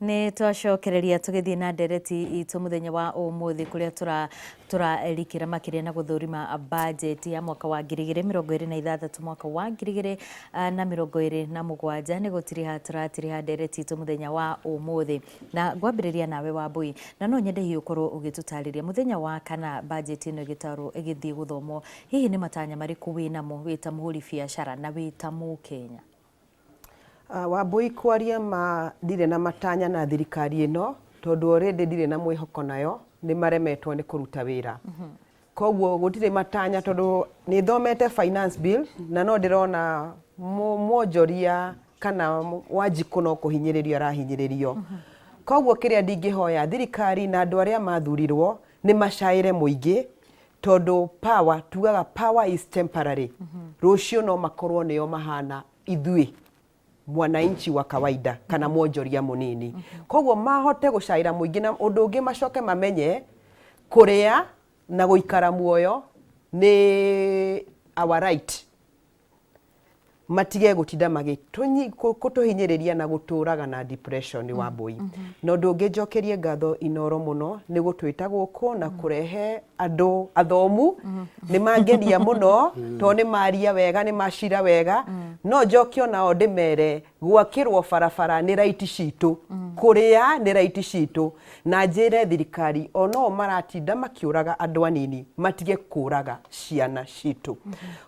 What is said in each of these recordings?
Nĩ twacokereria tũgĩthiĩ na ndereti itũ mũthenya wa ũmũthĩ kũrĩa tũrarikĩra makĩria na gũthũrima bajeti ya mwaka wa 2026 mwaka wa 2027. Nĩ gũtiriha tũratiriha ndereti itũ mũthenya wa ũmũthĩ, na ngwambĩrĩria nawe Wambui, na no nyende hihi ũkorwo ũgĩtũtarĩria mũthenya wa kana bajeti ĩno ĩgĩtarwo ĩgĩthiĩ gũthomwo, hihi nĩ matanya marĩkũ wĩnamo wĩ ta mũhũri biacara na wĩ ta Mũkenya? Wambũi, kwaria ma ndirĩ na matanya na thirikari ĩno, tondũ already ndirĩ na mwĩhoko nayo, nĩ maremetwo nĩ kũruta wĩra. Koguo gũtirĩ matanya, tondũ nĩ thomete finance bill na no ndĩrona mwonjoria kana Wanjikũ no kũhinyĩrĩrio arahinyĩrĩrio. Koguo kĩrĩa ndingĩhoya thirikari na andũ arĩa mathurirwo nĩ macaĩre mũingĩ, tondũ power, tugaga power is temporary. Rũciũ no makorwo nĩo mahana ithuĩ mwananchi wa kawaida kana mwonjoria mũnini. Koguo mahote gũcaĩra mũingĩ, na ũndũ ũngĩ macoke mamenye kũrĩa na gũikara muoyo nĩ our right. Matige gũtinda magĩtũhinyĩrĩria na gũtũraga na depression, Wambũi. Na ũndũ ũngĩ, njokerie ngatho Inoro mũno nĩ gũtwĩta gũkũ na kũrehe andũ athomu. Nĩ mangenia mũno tondũ nĩ maria wega, nĩ macira wega. No njoke onao ndĩmere gwakĩrwo barabara nĩ right citũ, kũrĩa nĩ right citũ, na njĩre thirikari ono maratinda makĩũraga andũ anini matige kũraga ciana citũ.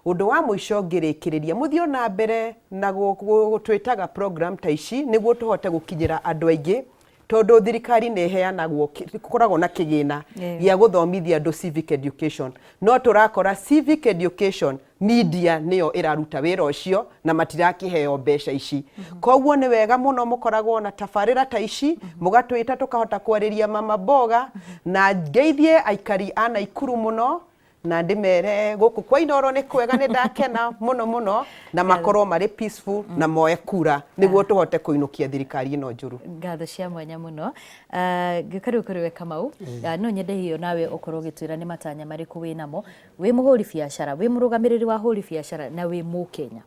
Ũndũ wa mũico ngĩrĩkĩrĩria, mũthiĩ ona mbere na gũtwĩtaga program ta ici nĩguo tũhote gũkinyĩra andũ aingĩ, tondũ thirikari nĩ ĩheanagwo, gũkoragwo na kĩgĩna gĩa gũthomithia andũ civic education, no tũrakora civic education media nĩyo ĩraruta wĩra ũcio na matirakĩheo mbeca ici. Koguo nĩ wega mũno mũkoragwo na tabarĩra ta ici, mũgatwĩta tũkahota kwarĩria mama mboga. Na ngeithie aikari a Naikuru mũno na ndĩmere gũkũ kwa Inooro nĩ kwega, nĩ ndakena mũno mũno, na makorwo marĩ peaceful na moe kura nĩguo tũhote kũinũkia thirikari ĩno njũru. Ngatho cia mwanya mũno. Ngĩũka rĩu kũrĩ we Kamau, no nyende hihi nawe ũkorwo ũgĩtwĩra nĩ matanya marĩkũ wĩ namo wĩ mũhũri biacara, wĩ mũrũgamĩrĩri wa hũri biacara na wĩ Mũkenya.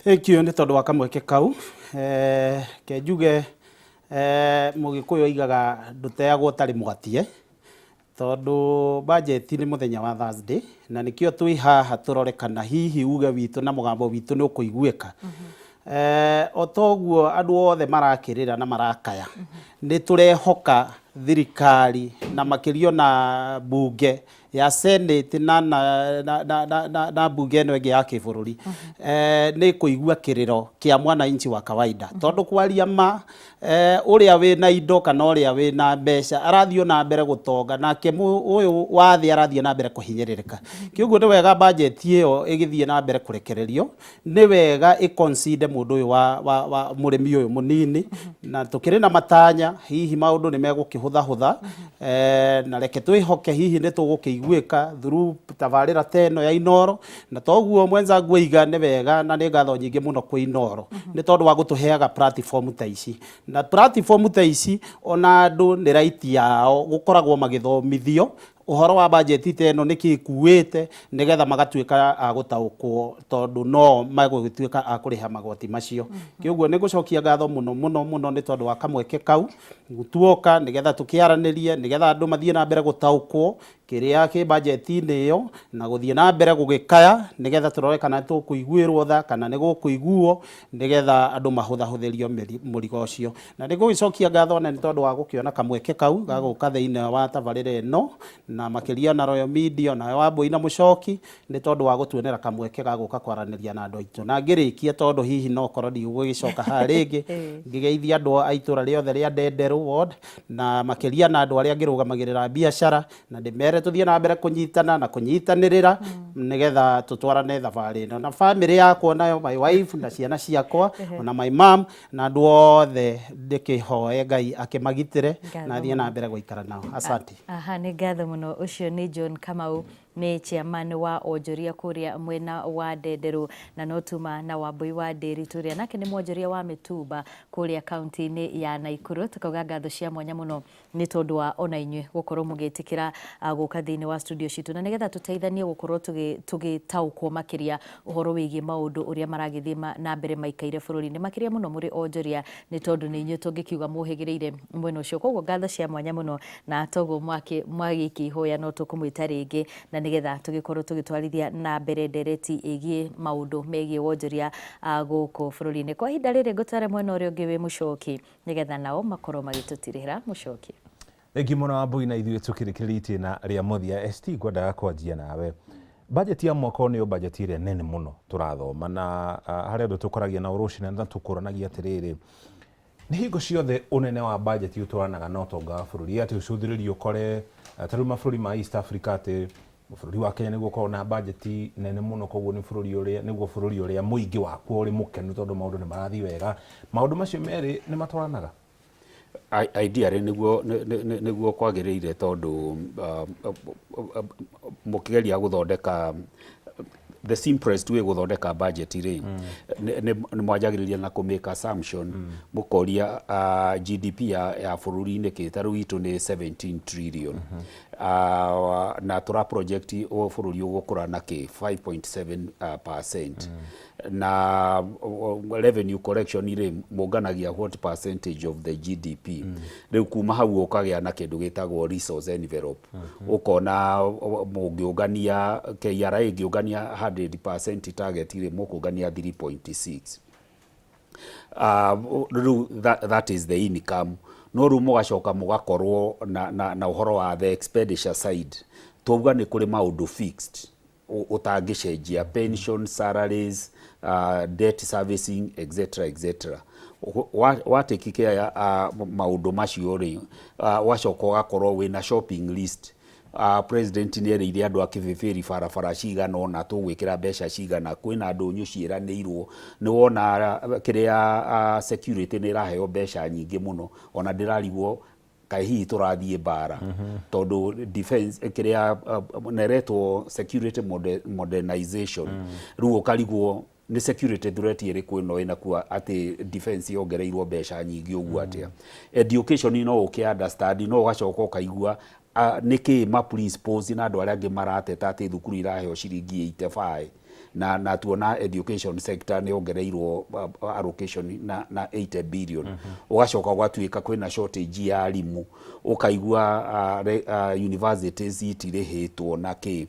Thank you nĩ tondũ wa kamweke kau. Ke njuge Mũgĩkũyũ oigaga ndũteagwo ũtarĩ mũgatie, tondũ bajeti nĩ mũthenya wa Thursday na nĩkĩo twĩ haha tũrore kana hihi uge witũ na mũgambo witũ nĩ ũkũiguĩka. O toguo andũ othe marakĩrĩra na marakaya, nĩ tũrehoka thirikari na makĩria ona mbunge ya Senate na mbunge ĩno ĩngĩ ya kĩbũrũri nĩ kũigua kĩrĩro kĩa mwananchi wa kawaida, tondũ kwaria ma ũrĩa wĩna indo kana ũrĩa wĩna mbeca arathiĩ na mbere gũtonga, nake ũyũ wa thĩ arathiĩ na mbere kũhinyĩrĩrĩka. Kĩũguo nĩ wega bajeti ĩyo ĩgĩthiĩ na mbere kũrekererio, nĩ wega ĩ consider mũndũ ũyũ wa mũrĩmi ũyũ mũnini. Na tũkĩrĩ na matanya hihi maũndũ nĩ megũkĩhũthahũtha, na reke twĩhoke hihi nĩ tũgũkĩiguĩka through tabarĩra ta ĩno ya Inooro. Na toguo mwenzangu oiga, nĩ wega na nĩ ngatho nyingĩ mũno kwĩ Inooro nĩ tondũ wa gũtũheaga platform ta ici, na platform ta ici ona andũ nĩ right yao gũkoragwo magĩthomithio ũhoro wa bajeti ta ĩno, nĩkĩ ĩkuĩte, nĩgetha magatuĩka a gũtaũkwo, tondũ no magũgĩtuĩka a kũrĩha magoti macio. Kĩũguo nĩ ngũcokia ngatho mũno mũno mũno nĩ tondũ wa kamweke kau tuoka nĩgetha tũkĩaranĩrie, nĩgetha andũ mathiĩ na mbere gũtaũkwo kĩrĩa kĩ bajeti-inĩ ĩyo, na gũthiĩ na mbere gũgĩkaya nĩgetha tũrore kana tũkũiguĩrwo tha kana nĩ gũkũiguo, nĩgetha andũ mahũthahũthĩrio mũrigo ũcio. Na nĩ ngũgĩcokia ngatho nene tondũ wa gũkĩona kamweke kau ga gũka thĩinĩ wa tabarĩra ĩno, na makĩria na Royal Media, nawe Wambũi na Mũcoki, nĩ tondũ wa gũtuonera kamweke ga gũka kwaranĩria na andũ aitũ. Na ngĩrĩkia, tondũ hihi no korwo ndigũgĩcoka haha rĩngĩ, ngĩgeithia andũ a itũra rĩothe rĩa Ndenderũ ward, na makĩria na andũ arĩa ngĩrũgamagĩrĩra biacara, na ndĩmere tũthiĩ na mbere kũnyitana na kũnyitanĩrĩra nĩgetha tũtwarane thabarĩ ĩno, na bamĩrĩ yakwa nayo, my wife na ciana ciakwa, ona my mom na andũ othe, ndĩkĩhoe Ngai akĩmagitĩre na thiĩ na mbere gũikara nao. Asante. Aha, nĩ ngatho mũno. Ũcio nĩ John Kamau. Nĩ chairman wa onjoria kũrĩa mwena wa Ndenderũ, na no tuma na Wambui wa Ndĩritũ ũrĩa nake nĩ mwonjoria wa mĩtumba kũrĩa kaunti-inĩ ya Naikuru. Tũkauga ngatho cia mwanya mũno nĩ tondũ wa ona inyuĩ gũkorwo mũgĩtĩkĩra gũka thĩinĩ wa studio citũ, na nĩgetha tũteithanie gũkorwo tũgĩtaũkwo makĩria ũhoro wĩgiĩ maũndũ ũrĩa maragĩthiĩ na mbere maikaire bũrũri-inĩ, makĩria mũno mũrĩ onjoria, nĩ tondũ nĩ inyuĩ tũngĩkiuga mũhĩgĩrĩire mwena ũcio. Koguo ngatho cia mwanya mũno, na toguo mwagĩikia ihoya no tũkũmwĩta rĩngĩ, na nĩgetha tũgĩkorwo tũgĩtwarithia na mbere ndereti ĩgiĩ maũndũ megiĩ wonjoria gũkũ bũrũri-inĩ. Kwa ihinda rĩrĩ ngũtware mwena ũrĩa ũngĩ wĩ Mũcoki, nĩgetha nao makorwo magĩtũtirihĩra. Mũcoki. Thengiũ mũno Wambui, na ithuĩ tũkĩrĩkĩrĩria itĩna rĩa mũthia. ST, ngwendaga kwanjia nawe. Bajeti ya mwaka ũyũ nĩyo bajeti ĩrĩa nene mũno tũrathoma, na harĩ andũ tũkoragia nao rũcinĩ na tũkũranagia atĩrĩrĩ, nĩ hingo ciothe ũnene wa bajeti ũtwaranaga na ũtonga wa bũrũri, atĩ ũcũthĩrĩrie ũkore ta rĩu mabũrũri ma East Africa atĩ bũrũri wa Kenya nĩguo ũkoragwo na bajeti nene mũno, koguo nĩ bũrũri ũrĩa nĩguo bũrũri ũrĩa mũingĩ wakuo ũrĩ mũkenu tondũ maũndũ nĩ marathiĩ wega. Maũndũ macio merĩ nĩ matwaranaga? Ideally nĩguo nĩguo kwagĩrĩire, tondũ mũkĩgeria gũthondeka the simplest way gũthondeka budget rĩ, nĩ mwanjagĩrĩria na kũ make assumption, mũkoria GDP ya bũrũri nĩ kĩ. Ta rĩu itũ nĩ 17 trillion, na tũra project bũrũri ũgũkũra na kĩ 5.7%, na revenue collection rĩ, mũnganagia what percentage of the GDP. Rĩu kuma hau ũkagĩa na kĩndũ gĩtagwo resource envelope, ũkona mũngĩũngania KRA ĩngĩũngania 100% target rĩ, mũkũngania 3.6. Rĩu that is the income. No rĩu mũgacoka mũgakorwo na ũhoro wa the expenditure side. Twauga nĩ kũrĩ maũndũ fixed ũtangĩcenjia, pension, salaries, debt servicing, etc etc. Wa take care maũndũ macio rĩ, ũgacoka ũgakorwo wĩna shopping list. President nĩ erĩire andũ a Kĩbĩbĩri barabara cigana ũna tũgwĩkĩra mbeca cigana, kwĩna ndũnyũ ciĩranĩirwo. Nĩ wona kĩrĩa security nĩ ĩraheo mbeca nyingĩ mũno, ona ndĩrarigwo kaĩ hihi tũrathiĩ mbara, tondũ defense kĩrĩa na ĩretwo security modernization. Rĩu ũkarigwo nĩ security threat ĩrĩkũ ĩno ĩnakuo atĩ defense yongereirwo mbeca nyingĩ ũguo atĩa. Education no ũkĩ understand, no ũgacoka ũkaigua nĩkĩ ma principals na andũ arĩa angĩ marateta atĩ thukuru iraheo ciringi 85, na tuona education sector nĩ yongereirwo allocation na 80 billion. Ũgacoka ũgatuĩka kwĩna shortage ya arimũ, ũkaigua universities itirĩhĩtwo na kĩ.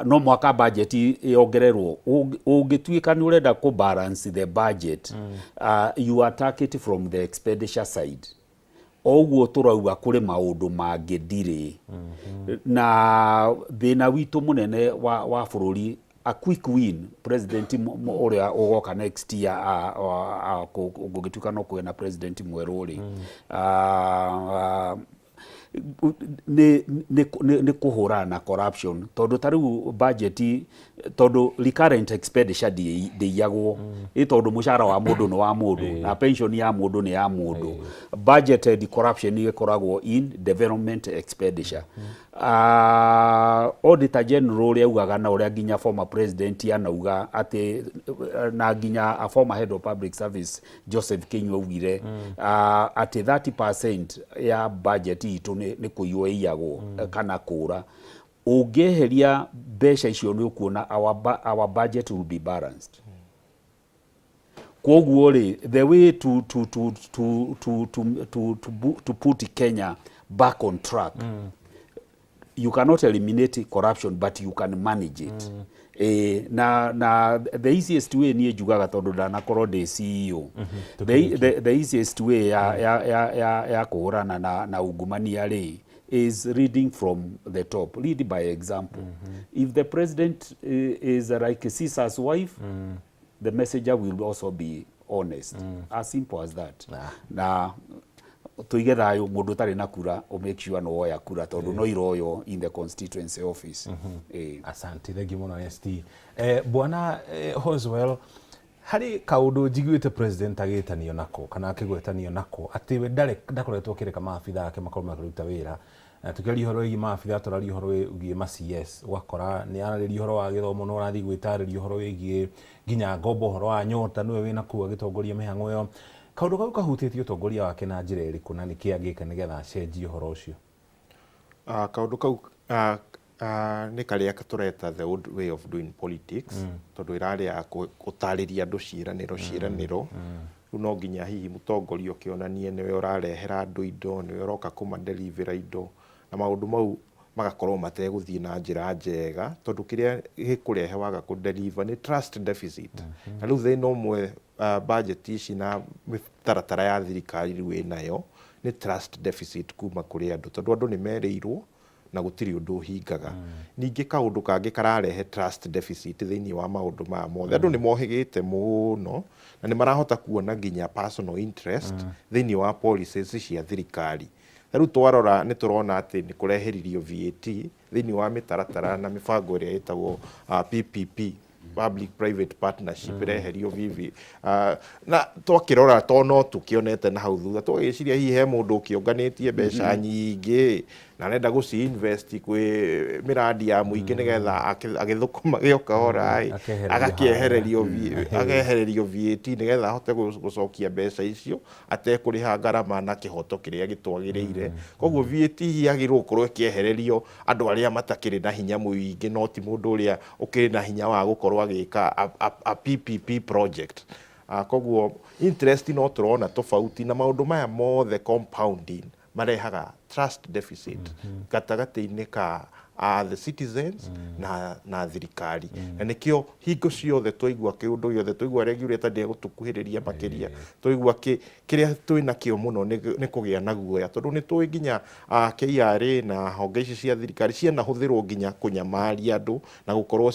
No mwaka budget yongererwo. Ũngĩtuĩka nĩ ũrenda kũ balance the budget, you attack it from the expenditure side. O ũguo tũrauga kũrĩ maũndũ mangĩ ndirĩ na thĩna witũ mũnene wa bũrũri. A quick win, president ũrĩa ũgoka next year, gũgĩtuĩka no kũgĩe na president mwerũ rĩ, nĩ kũhũrana na corruption, tondũ ta rĩu budget, tondũ recurrent expenditure ndĩiyagwo, ĩ tondũ mũcara wa mũndũ nĩ wa mũndũ na pension ya mũndũ nĩ ya mũndũ. Budgeted corruption ĩkoragwo in development expenditure. Auditor General ũrĩa augaga na ũrĩa nginya former president anauga atĩ na nginya a former head of public service Joseph Kinyua augire atĩ 30% ya budget itũ nĩ kũiywo ĩiyagwo kana kũra. Ũngĩeheria mbeca icio, nĩ ũkuona our budget will be balanced. Koguo rĩ, the way to put Kenya back on track, you cannot eliminate corruption, but you can manage it. Na the easiest way, niĩ njugaga tondũ ndanakorwo ndĩ CEO, the easiest way ya kũhũrana na ungumania rĩ is leading from the top. Lead by example. If the president is like Caesar's wife, the messenger will also be honest. As simple as that. Na tuige thayũ, mũndũ ũtarĩ na kura, ũ make sure nĩ woya kura, tondũ no iroywo in the constituency office. Asante, thank you mũno ST. Bwana Hoswell, harĩ kaũndũ njiguĩte president agĩtanio nako kana akĩgwetanio nako atĩ we ndarĩ ndakoretwo akĩreka maabitha ake makorwo makĩruta wĩra. Na tũkĩaria ũhoro wĩgiĩ maabitha tũraria ũhoro wĩgiĩ ma CS, ũgakora nĩ ararĩria ũhoro wa gĩthomo no ũrathiĩ gwĩtarĩria ũhoro wĩgiĩ nginya ngombo, ũhoro wa nyota, nĩwe wĩna kũu agĩtongoria mĩhang'o ĩyo. Kaũndũ kau kahutĩtie ũtongoria wake na njĩra ĩrĩkũ na nĩkĩ angĩka nĩgetha acenjie ũhoro ũcio? Kaũndũ kau nĩ karĩa tũreta the old way of doing politics, tondũ ĩrarĩ ya gũtarĩria andũ ciĩranĩro ciĩranĩro. Rĩu no nginya hihi mũtongoria ũkĩonanie nĩwe ũrarehera andũ indo, nĩwe ũroka kũmaderivĩra indo, na maũndũ mau magakorwo mategũthiĩ na njĩra njega, tondũ kĩrĩa gĩkũrehe waga kũ deliver nĩ trust deficit. Na rĩu thĩna ũmwe budget ici na mĩtaratara ya thirikari rĩu ĩnayo nĩ trust deficit kuma kũrĩ andũ, tondũ andũ nĩ merĩirwo na gũtirĩ ũndũ ũhingaga. Ningĩ kaũndũ kangĩ kararehe trust deficit thĩinĩ wa maũndũ maya mothe, andũ nĩ mohĩgĩte mũno na nĩ marahota kuona nginya personal interest thĩinĩ wa policies cia thirikari. Ta rĩu twarora nĩ tũrona atĩ nĩ kũreheririo VAT thĩinĩ wa mĩtaratara na mĩbango ĩrĩa ĩtagwo PPP, public private partnership, ĩreherio VV. Na twakĩrora to no tũkĩonete na hau thutha, tũgagĩciria hihi he mũndũ ũkĩũnganĩtie mbeca nyingĩ na arenda gũci invest kwĩ mĩrandi ya mũingĩ nĩgetha agĩthũkũmage o kahora ĩ, Akehererio. Agakĩehererio akehererio VAT nĩgetha ahote gũcokia mbeca icio atekũrĩha ngarama na kĩhoto kĩrĩa gĩtwagĩrĩire. Koguo VAT hihi yagĩrĩirwo gũkorwo ĩkĩehererio andũ arĩa matakĩrĩ na hinya mũingĩ, no ti mũndũ ũrĩa ũkĩrĩ na hinya wa gũkorwo agĩka a PPP project. Koguo interest no tũrona tofauti, na maũndũ maya mothe compounding marehaga trust deficit gatagatĩ-inĩ ka the citizens na thirikari. Na nĩkĩo hingo ciothe twaigua kĩũndũ gĩothe, twaigua regulator ndĩgũtũkuhĩrĩria makĩria, twaigua kĩrĩa twĩnakĩo mũno nĩ kũgĩa na guoya, tondũ nĩ tũĩ nginya KRA na honge ici cia thirikari cianahũthĩrwo nginya kũnyamaria andũ na gũkorwo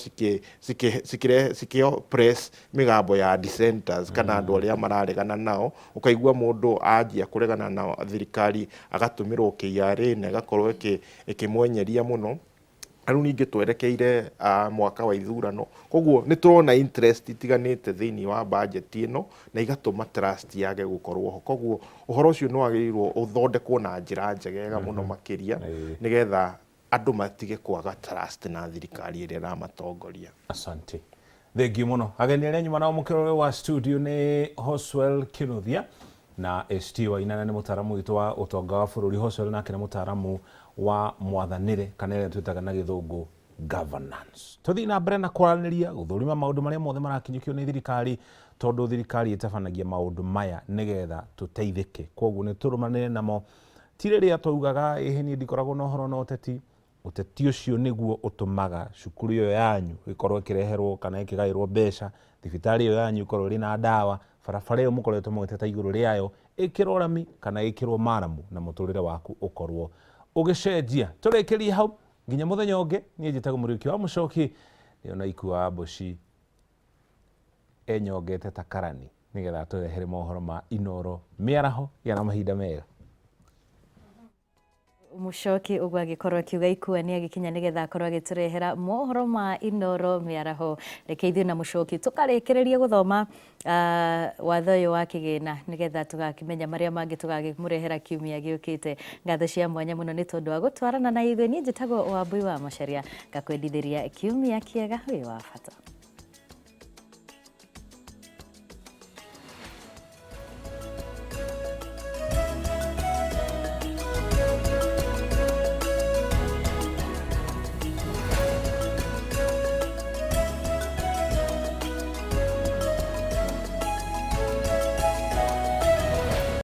cikĩ oppress mĩgambo ya dissenters kana andũ arĩa mararegana nao. Ũkaigua mũndũ anjia kũregana na thirikari agatũmĩrwo KRA na ĩgakorwo ĩkĩmwenyeria mũno. Rĩu ningĩ twerekeire mwaka wa ithurano, koguo nĩ tũrona interest itiganĩte thĩinĩ wa budget ĩno na igatũma trust yage gũkorwo ho. Koguo ũhoro ũcio nĩ wagĩrĩirwo ũthondekwo na njĩra njegega mũno makĩria, nĩgetha andũ matige kwaga trust na thirikari ĩrĩa ĩramatongoria. Asante, thengiũ mũno. Ageni arĩa nyuma nao mũkĩrore wa studio nĩ Hoswell Kinuthia na ST Wainana, nĩ mũtaaramu witũ wa ũtonga wa bũrũri. Hoswell nake nĩ mũtaaramu wa mwathanĩre kana ĩrĩa twĩtaga na gĩthũngũ governance. Tũthiĩ na mbere na kwaranĩria gũthũrima maũndũ marĩa mothe marakinyũkio nĩ thirikari, tondũ thirikari ĩtabanagia maũndũ maya nĩgetha tũteithĩke. Koguo nĩ tũrũmanĩre namo, ti rĩrĩa twaugaga ĩhĩ niĩ ndikoragwo na ũhoro na ũteti. Ũteti ũcio nĩguo ũtũmaga cukuru ĩyo yanyu ĩkorwo ĩkĩreherwo kana ĩkĩgaĩrwo mbeca, thibitarĩ ĩyo yanyu ĩkorwo ĩrĩ na ndawa, barabara ĩyo mũkoretwo mũgĩteta igũrũ rĩayo ĩkĩrwo rami kana ĩkĩrwo maramu, na mũtũrĩre waku ũkorwo ũgĩcenjia. Tũrĩkĩrie hau nginya mũthenya ũngĩ. Niĩ njĩtagwo Mũriũki wa Mũcoki, nĩona ikua wa Mboci enyongete ta karani nĩgetha atũrehere mohoro ma Inoro mĩaraho. Gĩa na mahinda mega. Mũcoki ũguo agĩkorwo akiuga ikua nĩ agĩkinya nĩgetha akorwo agĩtũrehera mohoro ma Inoro mĩaraho. Reke ithuĩ na Mũcoki tũkarĩkĩrĩria gũthoma watho ũyũ wa kĩgĩna nĩgetha tũgakĩmenya marĩa mangĩ tũgakĩmũrehera kiumia gĩũkĩte. Ngatho cia mwanya mũno nĩ tondũ wa gũtwarana na ithuĩ. Niĩ njĩtagwo Wambui wa Macharia, ngakwendithĩria kiumia kĩega wĩ wa bata.